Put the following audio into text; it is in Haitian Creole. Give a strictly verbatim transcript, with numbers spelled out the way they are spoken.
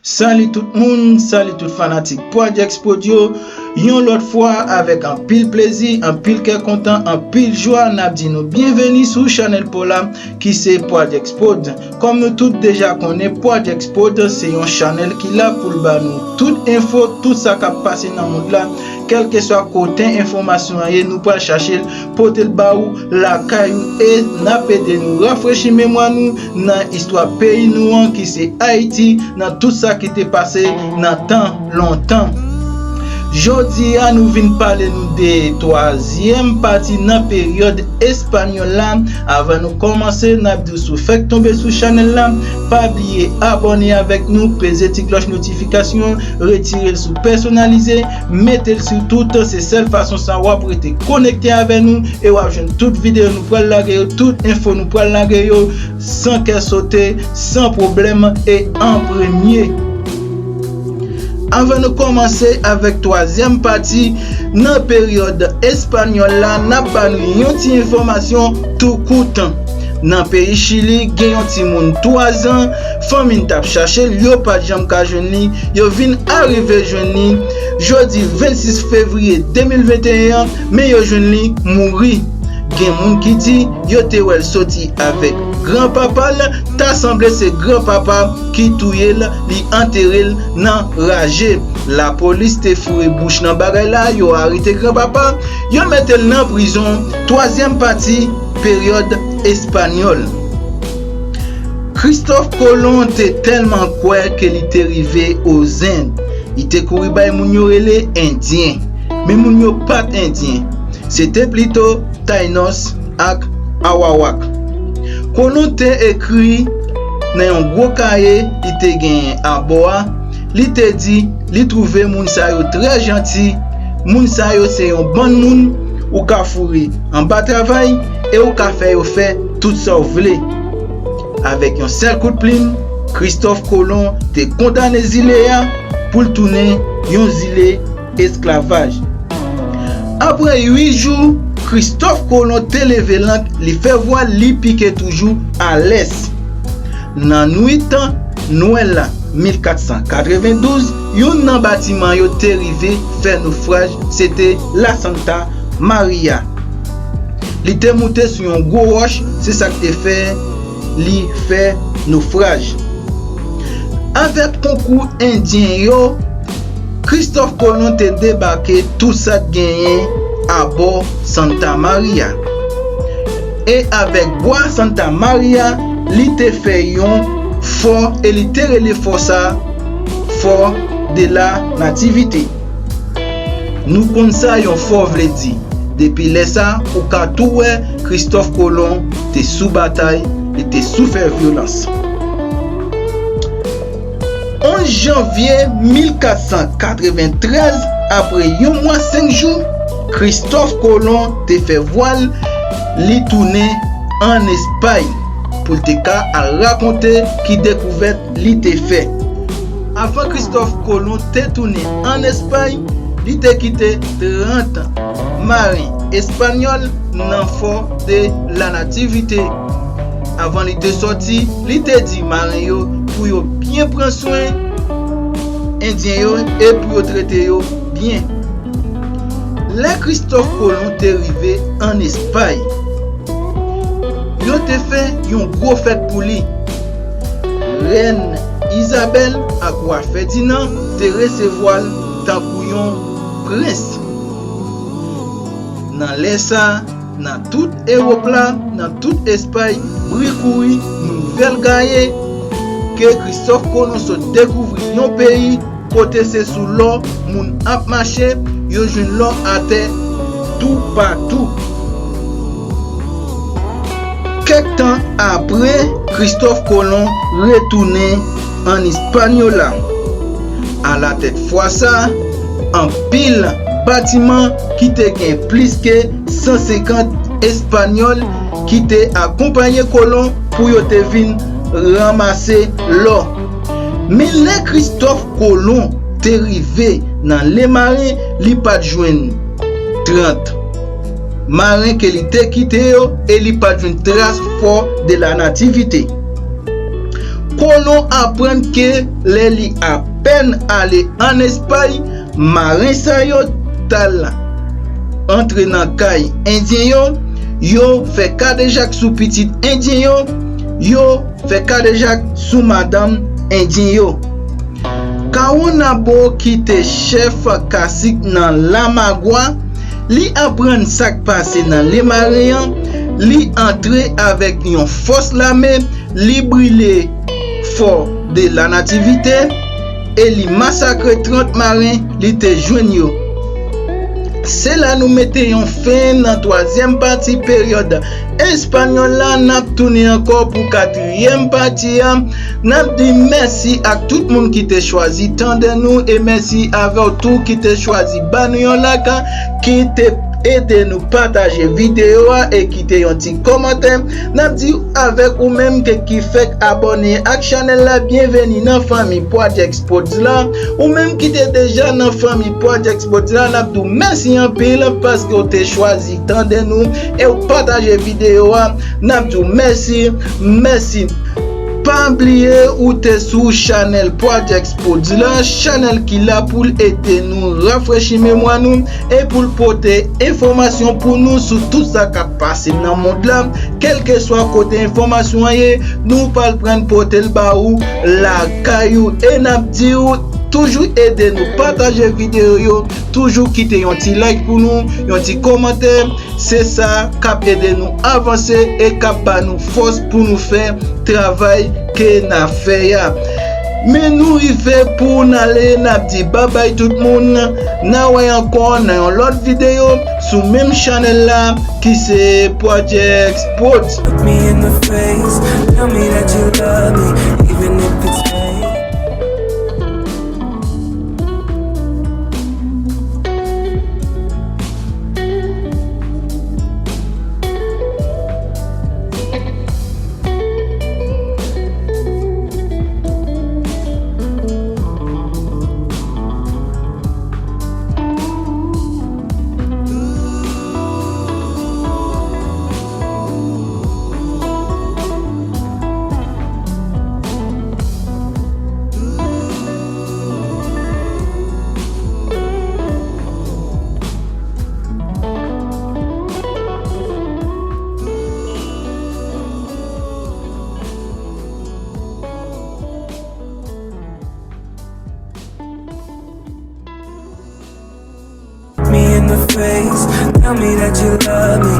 Salut tout moun, salut tout fanatik Project Prod yo. Yon lòt fwa, avèk anpil plezi, anpil kè kontan, anpil jwa, n ap di nou byenveni sou chanèl pa w la, ki se Project Prod. Kòm nou tout deja konnen, Project Prod se yon chanèl ki la pou l ba nou tout enfo, tout sa k ap pase nan mond la, kèlkeswa kote enfòmasyon an ye, nou pral chache l, pote l ba ou lakay ou, e n ap ede nou rafrechi memwa nou nan istwa peyi nou an ki se Ayiti, nan tout sa ki te pase nan tan lontan. Jodi a, nou vin pale nou de twazyèm pati nan peryòd espanyòl la. Avan nou kòmanse, n ap di w si w fèk tonbe sou chanèl la, pa bliye abòne avèk nou, peze ti klòch notifikasyon, retire l sou pèsonalize, mete l sou tout, se sèl fason sa w ap rete konekte avè nou e w ap jwenn tout videyo nou pral lage yo, tout enfo nou pral lage yo, san kè sote, san pwoblèm e an premye. Avan nou kòmanse avèk twazyèm pati nan peryòd espanyòl la, n ap ba nou yon ti enfòmasyon tou kout. Nan peyi Chili, gen yon timoun twa zan, fanmi n t ap chache l, yo pa t janm ka jwenn li, yo vin arive jwenn li jodi vennsis fevriye de mil venteyen an, men yo jwenn li mouri. Gen moun ki di yo te wè l soti avèk granpapa l, ta sanble se granpapa ki touye l, li antere l nan raje. Lapolis te foure bouch nan bagay la, yo arete granpapa, yo mete l nan prizon, twazyèm pati peryòd espanyòl. Kristòf Kolon te tèlman kwè ke li te rive Ozend. Li te kouri bay moun yo rele Endyen, men moun yo pa t Endyen. Se te plito Taïnos ak Awawak. Kolon te ekri nan yon gwo kaye li te genyen abò a, li te di li twouve moun sa yo trè janti, moun sa yo se yon bann moun ou ka foure anba travay e ou ka fè yo fè tout sa w vle. Avèk yon sèl kout plim, Kristòf Kolon te kondane zile a pou l tounen yon zile esklavaj. Apre uit jou, Kristòf Kolon te leve lank, li fè vwal, li pike toujou a lès. Nan nwit Nwèl la, mil kat san katrevendouz, youn nan batiman yo te rive fè nofraj, se te La Santa Maria. Li te moute sou yon gwo wòch, se sa k te fè li fè nofraj. Avèk konkou Endyen yo, Kristòf Kolon te debake tout sa k genyen abò Santa Maria. E avèk bwa Santa Maria, li te fè yon fò e li te rele fò sa a Fò de la Nativite. Nou konn sa yon fò vle di. Depi lè sa, ou ka tou wè Kristòf Kolon te sou batay, li te sou fè vyolans. Onz janvye mil kat san katreventrèz, apre yon mwa senk jou, Kristòf Kolon te fè vwal, li tounen ann Espay pou l te ka al rakonte ki dekouvèt li te fè. Avan Kristòf Kolon te tounen ann Espay, li te kite trant maren espanyòl nan Fò de la Nativite. Avan li te sòti, li te di maren yo pou yo byen pran swen Endyen yo e pou yo trete yo byen. Lè Kristòf Kolon te rive ann Espay, yo te fè yon gwo fèt pou li. Rèn Izabèl ak wa Fèdinan te resevwa l tankou yon prens. Nan lè sa a, nan tout Ewòp la, nan tout Espay, bri kouri, nouvèl gaye ke Kristòf Kolon sot dekouvri yon peyi kote se sou lò moun ap mache, yo jwenn lò atè toupatou. Kèk tan apre, Kristòf Kolon retounen ann Ispanyola. Alatèt fwa sa a, anpil batiman ki te gen plis ke san senkant Espanyòl ki te akonpaye Kolon pou yo te vin ranmase lò. Men lè Kristòf Kolon te rive nan Lemaren, li pa t jwenn trant maren ke li te kite yo e li pa t jwenn tras Fò de la Nativite. Kolon aprann ke lè li apèn ale ann Espay, maren sa yo t al antre nan kay Endyen yo, yo fè kadejak sou pitit Endyen yo, yo fè kadejak sou madanm Endyen yo. Kawonnabo ki te chèf kasik nan Lamagwa, li aprann sa k pase nan Lemaren an, li antre avèk yon fòs lame, li brile Fò de la Nativite e li masakre trant maren li te jwenn yo. Se la nou mete yon fen nan twazyèm pati peryòd espanyòl la. N ap tounen ankò pou katriyèm pati a. N ap di mèsi ak tout moun ki te chwazi tande nou e mèsi avè w tou ki te chwazi ba nou yon like, ki te ede nou pataje videyo a e kite yon ti kòmantè. N ap di avèk ou menm ke ki fèk abòne ak chanèl la, byenveni nan fanmi Project Sports la. Ou menm ki te deja nan fanmi Project Sports la, n ap di w mèsi anpil paske w te chwazi tande nou e w pataje videyo a. N ap di w mèsi, mèsi. Pa bliye ou te sou chanèl Project Sports la, chanèl ki la pou l ede nou rafrechi memwa nou e pou l pote enfòmasyon pou nou sou tout sa k ap pase nan mond la. Kèlkeswa kote enfòmasyon an ye, nou pral pran pote l ba ou lakay ou. E n ap di w toujou ede nou pataje videyo yo, toujou kite yon ti like pou nou, yon ti kòmantè. Se sa k ap ede nou avanse e k ap ba nou fòs pou nou fè travay ke n ap fè a. Men nou rive pou n ale, n ap di babay tout moun. N a wè ankò nan yon lòt videyo sou menm chanèl la ki se Project Sports. Look me in the face, tell me that you love me, even if it's fake. Me in the face, tell me that you love me,